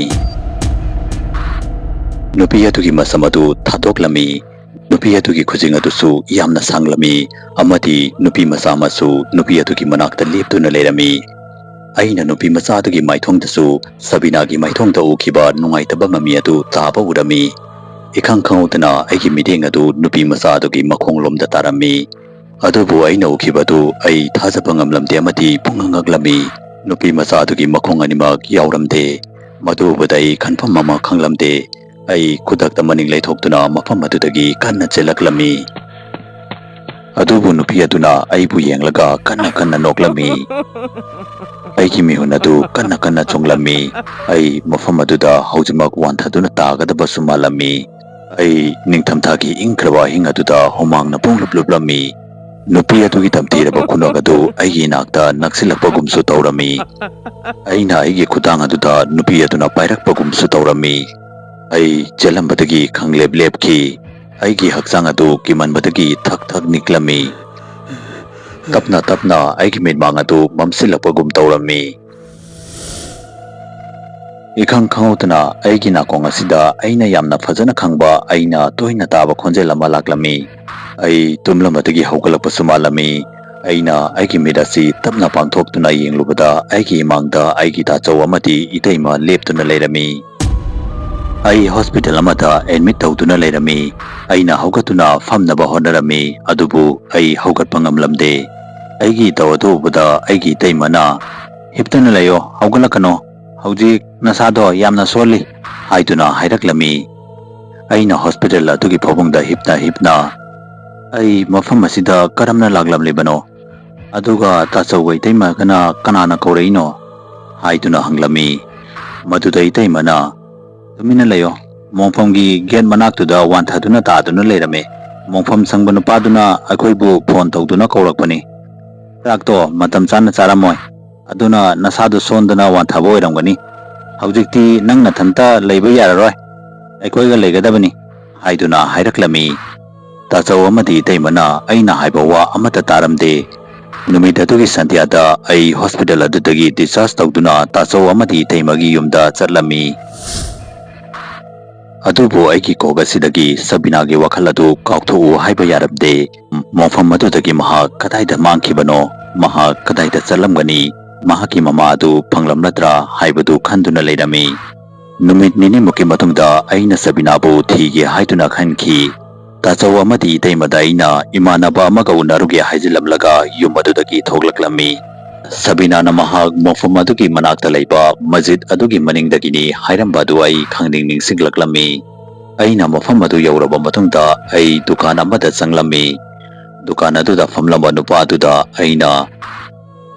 ꯅꯨꯄꯤ ꯑꯗꯨꯒꯤ ꯃꯁꯝ ꯑꯗꯨ ꯊꯥꯗꯣꯛꯂꯝꯃꯤ꯫ ꯅꯨꯄꯤ ꯑꯗꯨꯒꯤ ꯈꯨꯖꯤꯡ ꯑꯗꯨꯁꯨ ꯌꯥꯝꯅ ꯁꯥꯡꯂꯝꯃꯤ, ꯑꯃꯗꯤ ꯅꯨꯄꯤ ꯃꯆꯥ ꯑꯃꯁꯨ ꯅꯨꯄꯤ ꯑꯗꯨꯒꯤ ꯃꯅꯥꯛꯇ ꯂꯦꯞꯇꯨꯅ ꯂꯩꯔꯝꯃꯤ꯫ ꯑꯩꯅ ꯅꯨꯄꯤ ꯃꯆꯥ ꯑꯗꯨꯒꯤ ꯃꯥꯏꯊꯣꯡꯗꯁꯨ ꯁꯕꯤꯅꯥꯒꯤ ꯃꯥꯏꯊꯣꯡꯗ ꯎꯈꯤꯕ ꯅꯨꯡꯉꯥꯏꯇꯕ ꯃꯃꯤ ꯑꯗꯨ ꯇꯥꯕ ꯎꯔꯝꯃꯤ꯫ ꯏꯈꯪ ꯈꯪꯍꯧꯗꯅ ꯑꯩꯒꯤ ꯃꯤꯠꯌꯦꯡ ꯑꯗꯨ ꯅꯨꯄꯤ ꯃꯆꯥ ꯑꯗꯨꯒꯤ ꯃꯈꯣꯡꯂꯣꯝꯗ ꯇꯥꯔꯝꯃꯤ꯫ ꯑꯗꯨꯕꯨ ꯑꯩꯅ ꯎꯈꯤꯕꯗꯨ ꯑꯩ ꯊꯥꯖꯕ ꯉꯝꯂꯝꯗꯦ ꯑꯃꯗꯤ ꯄꯨꯡꯉꯛ ꯉꯛꯂꯝꯃꯤ꯫ ꯅꯨꯄꯤ ꯃꯆꯥ ꯑꯗꯨꯒꯤ ꯃꯈꯣꯡ ꯑꯅꯤꯃꯛ ꯌꯥꯎꯔꯝꯗꯦ꯫ ꯃꯗꯨ ꯎꯕꯗ ꯑꯩ ꯈꯟꯐꯝ ꯑꯃ ꯈꯪꯂꯝꯗꯦ꯫ ꯑꯩ ꯈꯨꯗꯛꯇ ꯃꯅꯤꯡ ꯂꯩꯊꯣꯛꯇꯨꯅ ꯃꯐꯝ ꯑꯗꯨꯗꯒꯤ ꯀꯟꯅ ꯆꯦꯜꯂꯛꯂꯝꯃꯤ꯫ ꯑꯗꯨꯕꯨ ꯅꯨꯄꯤ ꯑꯗꯨꯅ ꯑꯩꯕꯨ ꯌꯦꯡꯂꯒ ꯀꯟꯅ ꯀꯟꯅ ꯅꯣꯛꯂꯝꯃꯤ꯫ ꯑꯩꯒꯤ ꯃꯤꯍꯨꯟ ꯑꯗꯨ ꯀꯟꯅ ꯀꯟꯅ ꯆꯣꯡꯂꯝꯃꯤ꯫ ꯑꯩ ꯃꯐꯝ ꯑꯗꯨꯗ ꯍꯧꯖꯤꯛꯃꯛ ꯋꯥꯟꯊꯗꯨꯅ ꯇꯥꯒꯗꯕꯁꯨ ꯃꯥꯜꯂꯝꯃꯤ꯫ ꯑꯩ ꯅꯤꯡꯊꯝꯊꯥꯒꯤ ꯏꯪꯈ꯭ꯔꯕ ꯑꯍꯤꯡ ꯑꯗꯨꯗ ꯍꯨꯃꯥꯡꯅ ꯄꯨꯡꯂꯨꯞ ꯂꯨꯞꯂꯝꯃꯤ꯫ ꯅꯨꯄꯤ ꯑꯗꯨꯒꯤ ꯇꯝꯊꯤꯔꯕ ꯈꯨꯅꯣꯛ ꯑꯗꯨ ꯑꯩꯒꯤ ꯏꯅꯥꯛꯇ ꯅꯛꯁꯤꯜꯂꯛꯄꯒꯨꯝꯁꯨ ꯇꯧꯔꯝꯃꯤ꯫ ꯑꯩꯅ ꯑꯩꯒꯤ ꯈꯨꯗꯥꯡ ꯑꯗꯨꯗ ꯅꯨꯄꯤ ꯑꯗꯨꯅ ꯄꯥꯏꯔꯛꯄꯒꯨꯝꯁꯨ ꯇꯧꯔꯝꯃꯤ꯫ ꯑꯩ ꯆꯦꯜꯂꯝꯕꯗꯒꯤ ꯈꯪꯂꯦꯞ ꯂꯦꯞꯈꯤ꯫ ꯑꯩꯒꯤ ꯍꯛꯆꯥꯡ ꯑꯗꯨ ꯀꯤꯃꯟꯕꯗꯒꯤ ꯊꯛ ꯊꯛ ꯅꯤꯛꯂꯝꯃꯤ꯫ ꯇꯞꯅ ꯇꯞꯅ ꯑꯩꯒꯤ ꯃꯤꯠꯃꯥꯡ ꯑꯗꯨ ꯃꯝꯁꯤꯜꯂꯛꯄꯒꯨꯝ ꯇꯧꯔꯝꯃꯤ꯫ ꯏꯈꯪ ꯈꯪꯍꯧꯗꯅ ꯑꯩꯒꯤ ꯅꯥꯀꯣꯡ ꯑꯁꯤꯗ ꯑꯩꯅ ꯌꯥꯝꯅ ꯐꯖꯅ ꯈꯪꯕ, ꯑꯩꯅ ꯇꯣꯏꯅ ꯇꯥꯕ ꯈꯣꯟꯖꯦꯜ ꯑꯃ ꯂꯥꯛꯂꯝꯃꯤ꯫ ꯑꯩ ꯇꯨꯝꯂꯝꯕꯗꯒꯤ ꯍꯧꯒꯠꯂꯛꯄꯁꯨ ꯃꯥꯜꯂꯝꯃꯤ꯫ ꯑꯩꯅ ꯑꯩꯒꯤ ꯃꯤꯠ ꯑꯁꯤ ꯇꯞꯅ ꯄꯥꯡꯊꯣꯛꯇꯨꯅ ꯌꯦꯡꯂꯨꯕꯗ ꯑꯩꯒꯤ ꯏꯃꯥꯡꯗ ꯑꯩꯒꯤ ꯇꯥꯆꯧ ꯑꯃꯗꯤ ꯏꯇꯩꯃ ꯂꯦꯞꯇꯨꯅ ꯂꯩꯔꯝꯃꯤ꯫ ꯑꯩ ꯍꯣꯁꯄꯤꯇꯥꯜ ꯑꯃꯗ ꯑꯦꯗꯃꯤꯠ ꯇꯧꯗꯨꯅ ꯂꯩꯔꯝꯃꯤ꯫ ꯑꯩꯅ ꯍꯧꯒꯠꯇꯨꯅ ꯐꯝꯅꯕ ꯍꯣꯠꯅꯔꯝꯃꯤ, ꯑꯗꯨꯕꯨ ꯑꯩ ꯍꯧꯒꯠꯄ ꯉꯝꯂꯝꯗꯦ꯫ ꯑꯩꯒꯤ ꯏꯇꯧ ꯑꯗꯨ ꯎꯕꯗ ꯑꯩꯒꯤ ꯏꯇꯩꯃꯅ, "ꯍꯤꯞꯇꯨꯅ ꯂꯩꯌꯣ, ꯍꯧꯒꯠꯂꯛꯀꯅꯣ, ꯍꯧꯖꯤꯛ ꯅꯁꯥꯗꯣ ꯌꯥꯝꯅ ꯁꯣꯜꯂꯤ," ꯍꯥꯏꯗꯨꯅ ꯍꯥꯏꯔꯛꯂꯝꯃꯤ꯫ ꯑꯩꯅ ꯍꯣꯁꯄꯤꯇꯥꯜ ꯑꯗꯨꯒꯤ ꯐꯃꯨꯡꯗ ꯍꯤꯞꯅ ꯍꯤꯞꯅ, "ꯑꯩ ꯃꯐꯝ ꯑꯁꯤꯗ ꯀꯔꯝꯅ ꯂꯥꯛꯂꯝꯂꯤꯕꯅꯣ? ꯑꯗꯨꯒ ꯇꯥꯆꯧꯒ ꯏꯇꯩꯃꯒꯅ ꯀꯅꯥꯅ ꯀꯧꯔꯛꯏꯅꯣ?" ꯍꯥꯏꯗꯨꯅ ꯍꯪꯂꯝꯃꯤ꯫ ꯃꯗꯨꯗ ꯏꯇꯩꯃꯅ, "ꯇꯨꯃꯤꯟꯅ ꯂꯩꯌꯣ, ꯃꯣꯡꯐꯝꯒꯤ ꯒꯦꯠ ꯃꯅꯥꯛꯇꯨꯗ ꯋꯥꯟꯊꯗꯨꯅ ꯇꯥꯗꯨꯅ ꯂꯩꯔꯝꯃꯦ꯫ ꯃꯣꯡꯐꯝ ꯁꯪꯕ ꯅꯨꯄꯥꯗꯨꯅ ꯑꯩꯈꯣꯏꯕꯨ ꯐꯣꯟ ꯇꯧꯗꯨꯅ ꯀꯧꯔꯛꯄꯅꯤ꯫ ꯆꯥꯛꯇꯣ ꯃꯇꯝ ꯆꯥꯅ ꯆꯥꯔꯝꯃꯣꯏ, ꯑꯗꯨꯅ ꯅꯁꯥꯗꯣ ꯁꯣꯟꯗꯅ ꯋꯥꯟꯊꯕ ꯑꯣꯏꯔꯝꯒꯅꯤ꯫ ꯍꯧꯖꯤꯛꯇꯤ ꯅꯪ ꯅꯊꯟꯇ ꯂꯩꯕ ꯌꯥꯔꯔꯣꯏ, ꯑꯩꯈꯣꯏꯒ ꯂꯩꯒꯗꯕꯅꯤ," ꯍꯥꯏꯗꯨꯅ ꯍꯥꯏꯔꯛꯂꯝꯃꯤ꯫ ꯇꯥꯆꯧ ꯑꯃꯗꯤ ꯏꯇꯩꯃꯅ ꯑꯩꯅ ꯍꯥꯏꯕ ꯋꯥ ꯑꯃꯠꯇ ꯇꯥꯔꯝꯗꯦ꯫ ꯅꯨꯃꯤꯠ ꯑꯗꯨꯒꯤ ꯁꯟꯙ꯭ꯌꯥꯗ ꯑꯩ ꯍꯣꯁꯄꯤꯇꯥꯜ ꯑꯗꯨꯗꯒꯤ ꯗꯤꯁꯆꯥꯔꯖ ꯇꯧꯗꯨꯅ ꯇꯥꯆꯧ ꯑꯃꯗꯤ ꯏꯇꯩꯃꯒꯤ ꯌꯨꯝꯗ ꯆꯠꯂꯝꯃꯤ꯫ ꯑꯗꯨꯕꯨ ꯑꯩꯒꯤ ꯀꯣꯛ ꯑꯁꯤꯗꯒꯤ ꯁꯕꯤꯅꯥꯒꯤ ꯋꯥꯈꯜ ꯑꯗꯨ ꯀꯥꯎꯊꯣꯛꯎ ꯍꯥꯏꯕ ꯌꯥꯔꯝꯗꯦ꯫ ꯃꯐꯝ ꯑꯗꯨꯗꯒꯤ ꯃꯍꯥꯛ ꯀꯗꯥꯏꯗ ꯃꯥꯡꯈꯤꯕꯅꯣ, ꯃꯍꯥꯛ ꯀꯗꯥꯏꯗ ꯆꯠꯂꯝꯒꯅꯤ, ꯃꯍꯥꯛꯀꯤ ꯃꯃꯥ ꯑꯗꯨ ꯐꯪꯂꯝꯂꯗ꯭ꯔꯥ ꯍꯥꯏꯕꯗꯨ ꯈꯟꯗꯨꯅ ꯂꯩꯔꯝꯃꯤ꯫ ꯅꯨꯃꯤꯠ ꯅꯤꯅꯤꯃꯨꯛꯀꯤ ꯃꯇꯨꯡꯗ ꯑꯩꯅ ꯁꯕꯤꯅꯥꯕꯨ ꯊꯤꯒꯦ ꯍꯥꯏꯗꯨꯅ ꯈꯟꯈꯤ꯫ ꯇꯥꯆꯧ ꯑꯃꯗꯤ ꯏꯇꯩꯃꯗ ꯑꯩꯅ ꯏꯃꯥꯟꯅꯕ ꯑꯃꯒ ꯎꯅꯔꯨꯒꯦ ꯍꯥꯏꯖꯤꯜꯂꯝꯂꯒ ꯌꯨꯝ ꯑꯗꯨꯗꯒꯤ ꯊꯣꯛꯂꯛꯂꯝꯃꯤ꯫ ꯁꯕꯤꯅꯥꯅ ꯃꯍꯥꯛ ꯃꯐꯝ ꯑꯗꯨꯒꯤ ꯃꯅꯥꯛꯇ ꯂꯩꯕ ꯃꯁꯖꯤꯗ ꯑꯗꯨꯒꯤ ꯃꯅꯤꯡꯗꯒꯤꯅꯤ ꯍꯥꯏꯔꯝꯕ ꯑꯗꯨ ꯑꯩ ꯈꯪꯅꯤꯡ ꯅꯤꯡꯁꯤꯡꯂꯛꯂꯝꯃꯤ꯫ ꯑꯩꯅ ꯃꯐꯝ ꯑꯗꯨ ꯌꯧꯔꯕ ꯃꯇꯨꯡꯗ ꯑꯩ ꯗꯨꯀꯥꯟ ꯑꯃꯗ ꯆꯪꯂꯝꯃꯤ꯫ ꯗꯨꯀꯥꯟ ꯑꯗꯨꯗ ꯐꯝꯂꯝꯕ ꯅꯨꯄꯥ ꯑꯗꯨꯗ ꯑꯩꯅ,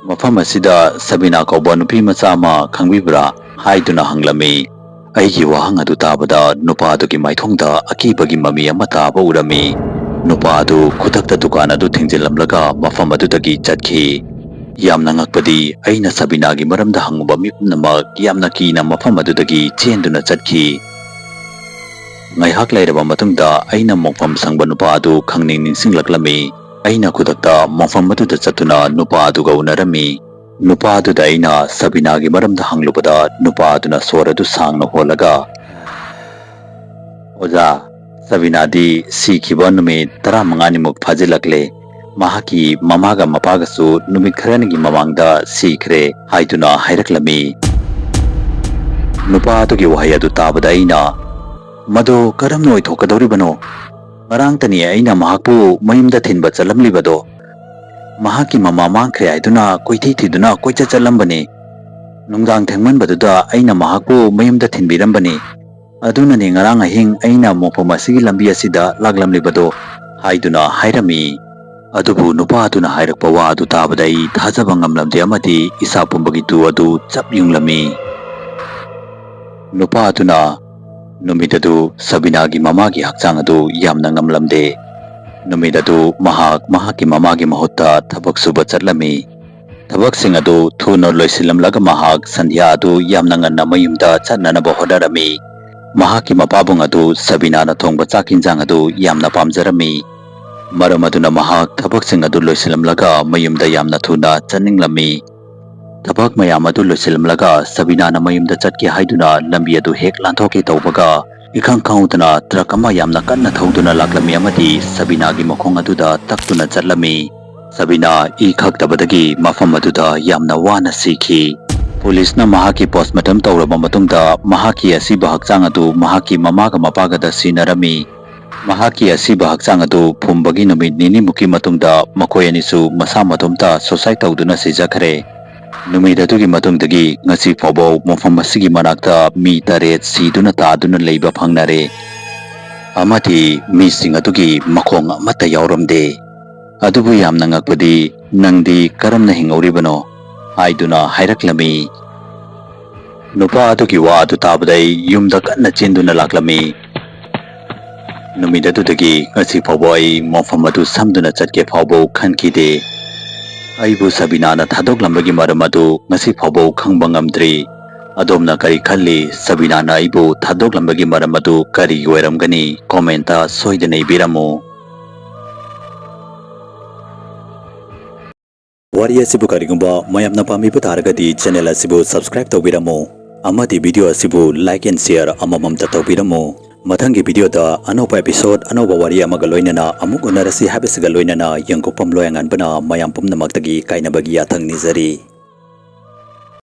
"ꯃꯐꯝ ꯑꯁꯤꯗ ꯁꯕꯤꯅꯥ ꯀꯧꯕ ꯅꯨꯄꯤ ꯃꯆꯥ ꯑꯃ ꯈꯪꯕꯤꯕ꯭ꯔꯥ?" ꯍꯥꯏꯗꯨꯅ ꯍꯪꯂꯝꯃꯤ꯫ ꯑꯩꯒꯤ ꯋꯥꯍꯪ ꯑꯗꯨ ꯇꯥꯕꯗ ꯅꯨꯄꯥ ꯑꯗꯨꯒꯤ ꯃꯥꯏꯊꯣꯡꯗ ꯑꯀꯤꯕꯒꯤ ꯃꯃꯤ ꯑꯃ ꯇꯥꯕ ꯎꯔꯝꯃꯤ꯫ ꯅꯨꯄꯥ ꯑꯗꯨ ꯈꯨꯗꯛꯇ ꯗꯨꯀꯥꯟ ꯑꯗꯨ ꯊꯤꯡꯖꯤꯜꯂꯝꯂꯒ ꯃꯐꯝ ꯑꯗꯨꯗꯒꯤ ꯆꯠꯈꯤ꯫ ꯌꯥꯝꯅ ꯉꯛꯄꯗꯤ, ꯑꯩꯅ ꯁꯕꯤꯅꯥꯒꯤ ꯃꯔꯝꯗ ꯍꯪꯉꯨꯕ ꯃꯤ ꯄꯨꯝꯅꯃꯛ ꯌꯥꯝꯅ ꯀꯤꯅ ꯃꯐꯝ ꯑꯗꯨꯗꯒꯤ ꯆꯦꯟꯗꯨꯅ ꯆꯠꯈꯤ꯫ ꯉꯥꯏꯍꯥꯛ ꯂꯩꯔꯕ ꯃꯇꯨꯡꯗ ꯑꯩꯅ ꯃꯣꯡꯐꯝ ꯁꯪꯕ ꯅꯨꯄꯥ ꯑꯗꯨ ꯈꯪꯅꯤꯡ ꯅꯤꯡꯁꯤꯡꯂꯛꯂꯝꯃꯤ꯫ ꯑꯩꯅ ꯈꯨꯗꯛꯇ ꯃꯣꯡꯐꯝ ꯑꯗꯨꯗ ꯆꯠꯇꯨꯅ ꯅꯨꯄꯥ ꯑꯗꯨꯒ ꯎꯅꯔꯝꯃꯤ꯫ ꯅꯨꯄꯥ ꯑꯗꯨꯗ ꯑꯩꯅ ꯁꯕꯤꯅꯥꯒꯤ ꯃꯔꯝꯗ ꯍꯪꯂꯨꯕꯗ, ꯅꯨꯄꯥ ꯑꯗꯨꯅ ꯁꯣꯔ ꯑꯗꯨ ꯁꯥꯡꯅ ꯍꯣꯜꯂꯒ, "ꯑꯣꯖꯥ, ꯁꯕꯤꯅꯥꯗꯤ ꯁꯤꯈꯤꯕ ꯅꯨꯃꯤꯠ ꯇꯔꯥꯃꯉꯥꯅꯤꯃꯨꯛ ꯐꯥꯖꯤꯜꯂꯛꯂꯦ꯫ ꯃꯍꯥꯛꯀꯤ ꯃꯃꯥꯒ ꯃꯄꯥꯒꯁꯨ ꯅꯨꯃꯤꯠ ꯈꯔꯅꯤꯒꯤ ꯃꯃꯥꯡꯗ ꯁꯤꯈ꯭ꯔꯦ" ꯍꯥꯏꯗꯨꯅ ꯍꯥꯏꯔꯛꯂꯝꯃꯤ꯫ ꯅꯨꯄꯥ ꯑꯗꯨꯒꯤ ꯋꯥꯍꯩ ꯑꯗꯨ ꯇꯥꯕꯗ ꯑꯩꯅ, "ꯃꯗꯨ ꯀꯔꯝꯅ ꯑꯣꯏꯊꯣꯛꯀꯗꯧꯔꯤꯕꯅꯣ? ꯉꯔꯥꯡꯇꯅꯤ ꯑꯩꯅ ꯃꯍꯥꯛꯄꯨ ꯃꯌꯨꯝꯗ ꯊꯤꯟꯕ ꯆꯠꯂꯝꯂꯤꯕꯗꯣ꯫ ꯃꯍꯥꯛꯀꯤ ꯃꯃꯥ ꯃꯥꯡꯈ꯭ꯔꯦ ꯍꯥꯏꯗꯨꯅ ꯀꯣꯏꯊꯤ ꯊꯤꯗꯨꯅ ꯀꯣꯏꯆꯠ ꯆꯠꯂꯝꯕꯅꯤ꯫ ꯅꯨꯡꯗꯥꯡ ꯊꯦꯡꯃꯟꯕꯗꯨꯗ ꯑꯩꯅ ꯃꯍꯥꯛꯄꯨ ꯃꯌꯨꯝꯗ ꯊꯤꯟꯕꯤꯔꯝꯕꯅꯤ꯫ ꯑꯗꯨꯅꯅꯤ ꯉꯔꯥꯡ ꯑꯍꯤꯡ ꯑꯩꯅ ꯃꯣꯡꯐꯝ ꯑꯁꯤꯒꯤ ꯂꯝꯕꯤ ꯑꯁꯤꯗ ꯂꯥꯛꯂꯝꯂꯤꯕꯗꯣ" ꯍꯥꯏꯗꯨꯅ ꯍꯥꯏꯔꯝꯃꯤ꯫ ꯑꯗꯨꯕꯨ ꯅꯨꯄꯥ ꯑꯗꯨꯅ ꯍꯥꯏꯔꯛꯄ ꯋꯥ ꯑꯗꯨ ꯇꯥꯕꯗ ꯑꯩ ꯊꯥꯖꯕ ꯉꯝꯂꯝꯗꯦ ꯑꯃꯗꯤ ꯏꯁꯥ ꯄꯨꯝꯕꯒꯤ ꯇꯨ ꯑꯗꯨ ꯆꯞ ꯌꯨꯡꯂꯝꯃꯤ꯫ ꯅꯨꯄꯥ ꯑꯗꯨꯅ ꯅꯨꯃꯤꯠ ꯑꯗꯨ ꯁꯕꯤꯅꯥꯒꯤ ꯃꯃꯥꯒꯤ ꯍꯛꯆꯥꯡ ꯑꯗꯨ ꯌꯥꯝꯅ ꯉꯝꯂꯝꯗꯦ꯫ ꯅꯨꯃꯤꯠ ꯑꯗꯨ ꯃꯍꯥꯛ ꯃꯍꯥꯛꯀꯤ ꯃꯃꯥꯒꯤ ꯃꯍꯨꯠꯇ ꯊꯕꯛ ꯁꯨꯕ ꯆꯠꯂꯝꯃꯤ꯫ ꯊꯕꯛꯁꯤꯡ ꯑꯗꯨ ꯊꯨꯅ ꯂꯣꯏꯁꯤꯜꯂꯝꯂꯒ ꯃꯍꯥꯛ ꯁꯟꯙ꯭ꯌꯥ ꯑꯗꯨ ꯌꯥꯝꯅ ꯉꯟꯅ ꯃꯌꯨꯝꯗ ꯆꯠꯅꯅꯕ ꯍꯣꯠꯅꯔꯝꯃꯤ꯫ ꯃꯍꯥꯛꯀꯤ ꯃꯄꯥꯕꯨꯡ ꯑꯗꯨ ꯁꯕꯤꯅꯥꯅ ꯊꯣꯡꯕ ꯆꯥꯛ ꯏꯟꯖꯥꯡ ꯑꯗꯨ ꯌꯥꯝꯅ ꯄꯥꯝꯖꯔꯝꯃꯤ꯫ ꯃꯔꯝ ꯑꯗꯨꯅ ꯃꯍꯥꯛ ꯊꯕꯛꯁꯤꯡ ꯑꯗꯨ ꯂꯣꯏꯁꯤꯜꯂꯝꯂꯒ ꯃꯌꯨꯝꯗ ꯌꯥꯝꯅ ꯊꯨꯅ ꯆꯠꯅꯤꯡꯂꯝꯃꯤ꯫ ꯊꯕꯛ ꯃꯌꯥꯝ ꯑꯗꯨ ꯂꯣꯏꯁꯤꯜꯂꯝꯂꯒ ꯁꯕꯤꯅꯥꯅ ꯃꯌꯨꯝꯗ ꯆꯠꯀꯦ ꯍꯥꯏꯗꯨꯅ ꯂꯝꯕꯤ ꯑꯗꯨ ꯍꯦꯛ ꯂꯥꯟꯊꯣꯛꯀꯦ ꯇꯧꯕꯒ, ꯏꯈꯪ ꯈꯪꯍꯧꯗꯅ ꯇ꯭ꯔꯛ ꯑꯃ ꯌꯥꯝꯅ ꯀꯟꯅ ꯊꯧꯗꯨꯅ ꯂꯥꯛꯂꯝꯃꯤ ꯑꯃꯗꯤ ꯁꯕꯤꯅꯥꯒꯤ ꯃꯈꯣꯡ ꯑꯗꯨꯗ ꯇꯛꯇꯨꯅ ꯆꯠꯂꯝꯃꯤ꯫ ꯁꯕꯤꯅꯥ ꯏ ꯈꯛꯇꯕꯗꯒꯤ ꯃꯐꯝ ꯑꯗꯨꯗ ꯌꯥꯝꯅ ꯋꯥꯅ ꯁꯤꯈꯤ꯫ ꯄꯨꯂꯤꯁꯅ ꯃꯍꯥꯛꯀꯤ postmortem ꯇꯧꯔꯕ ꯃꯇꯨꯡꯗ ꯃꯍꯥꯛꯀꯤ ꯑꯁꯤꯕ ꯍꯛꯆꯥꯡ ꯑꯗꯨ ꯃꯍꯥꯛꯀꯤ ꯃꯃꯥꯒ ꯃꯄꯥꯒꯗ ꯁꯤꯟꯅꯔꯝꯃꯤ꯫ ꯃꯍꯥꯛꯀꯤ ꯑꯁꯤꯕ ꯍꯛꯆꯥꯡ ꯑꯗꯨ ꯐꯨꯝꯕꯒꯤ ꯅꯨꯃꯤꯠ ꯅꯤꯅꯤꯃꯨꯛꯀꯤ ꯃꯇꯨꯡꯗ ꯃꯈꯣꯏ ꯑꯅꯤꯁꯨ ꯃꯁꯥ ꯃꯇꯣꯝꯇ suicide ꯇꯧꯗꯨꯅ ꯁꯤꯖꯈ꯭ꯔꯦ꯫ ꯅꯨꯃꯤꯠ ꯑꯗꯨꯒꯤ ꯃꯇꯨꯡꯗꯒꯤ ꯉꯁꯤ ꯐꯥꯎꯕ ꯃꯐꯝ ꯑꯁꯤꯒꯤ ꯃꯅꯥꯛꯇ ꯃꯤ ꯇꯔꯦꯠ ꯁꯤꯗꯨꯅ ꯇꯥꯗꯨꯅ ꯂꯩꯕ ꯐꯪꯅꯔꯦ꯫ ꯑꯃꯗꯤ ꯃꯤꯁꯤꯡ ꯑꯗꯨꯒꯤ ꯃꯈꯣꯡ ꯑꯃꯠꯇ ꯌꯥꯎꯔꯝꯗꯦ꯫ "ꯑꯗꯨꯕꯨ ꯌꯥꯝꯅ ꯉꯛꯄꯗꯤ, ꯅꯪꯗꯤ ꯀꯔꯝꯅ ꯍꯤꯡꯍꯧꯔꯤꯕꯅꯣ?" ꯍꯥꯏꯗꯨꯅ ꯍꯥꯏꯔꯛꯂꯝꯃꯤ꯫ ꯅꯨꯄꯥ ꯑꯗꯨꯒꯤ ꯋꯥ ꯑꯗꯨ ꯇꯥꯕꯗ ꯑꯩ ꯌꯨꯝꯗ ꯀꯟꯅ ꯆꯦꯟꯗꯨꯅ ꯂꯥꯛꯂꯝꯃꯤ꯫ ꯅꯨꯃꯤꯠ ꯑꯗꯨꯗꯒꯤ ꯉꯁꯤ ꯐꯥꯎꯕ ꯑꯩ ꯃꯐꯝ ꯑꯗꯨ ꯁꯝꯗꯨꯅ ꯆꯠꯀꯦ ꯐꯥꯎꯕ ꯈꯟꯈꯤꯗꯦ꯫ ꯑꯩꯕꯨ ꯁꯕꯤꯅꯥꯅ ꯊꯥꯗꯣꯛꯂꯝꯕꯒꯤ ꯃꯔꯝ ꯑꯗꯨ ꯉꯁꯤ ꯐꯥꯎꯕ ꯈꯪꯕ ꯉꯝꯗ꯭ꯔꯤ꯫ ꯑꯗꯣꯝꯅ ꯀꯔꯤ ꯈꯜꯂꯤ? ꯁꯕꯤꯅꯥꯅ ꯑꯩꯕꯨ ꯊꯥꯗꯣꯛꯂꯝꯕꯒꯤ ꯃꯔꯝ ꯑꯗꯨ ꯀꯔꯤꯒꯤ ꯑꯣꯏꯔꯝꯒꯅꯤ? ꯀꯣꯃꯦꯟꯇ ꯁꯣꯏꯗꯅ ꯏꯕꯤꯔꯝꯃꯨ꯫ ꯋꯥꯔꯤ ꯑꯁꯤꯕꯨ ꯀꯔꯤꯒꯨꯝꯕ ꯃꯌꯥꯝꯅ ꯄꯥꯝꯕꯤꯕ ꯇꯥꯔꯒꯗꯤ, ꯆꯦꯅꯦꯜ ꯑꯁꯤꯕꯨ ꯁꯕꯁꯀ꯭ꯔꯥꯏꯕ ꯇꯧꯕꯤꯔꯝꯃꯨ ꯑꯃꯗꯤ ꯚꯤꯗꯤꯑꯣ ꯑꯁꯤꯕꯨ ꯂꯥꯏꯛ ꯑꯦꯟ ꯁꯤꯌꯔ ꯑꯃꯃꯝꯇ ꯇꯧꯕꯤꯔꯝꯃꯨ꯫ ꯃꯊꯪꯒꯤ ꯚꯤꯗꯤꯑꯣꯗ ꯑꯅꯧꯕ ꯑꯦꯄꯤꯁꯣꯗ, ꯑꯅꯧꯕ ꯋꯥꯔꯤ ꯑꯃꯒ ꯂꯣꯏꯅꯅ ꯑꯃꯨꯛ ꯎꯅꯔꯁꯤ ꯍꯥꯏꯕꯁꯤꯒ ꯂꯣꯏꯅꯅ ꯌꯦꯡꯒꯣꯛꯄꯝ ꯂꯣꯌꯥꯉꯥꯟꯕꯅ ꯃꯌꯥꯝ ꯄꯨꯝꯅꯃꯛꯇꯒꯤ ꯀꯥꯏꯅꯕꯒꯤ ꯌꯥꯊꯪ ꯅꯤꯖꯔꯤ꯫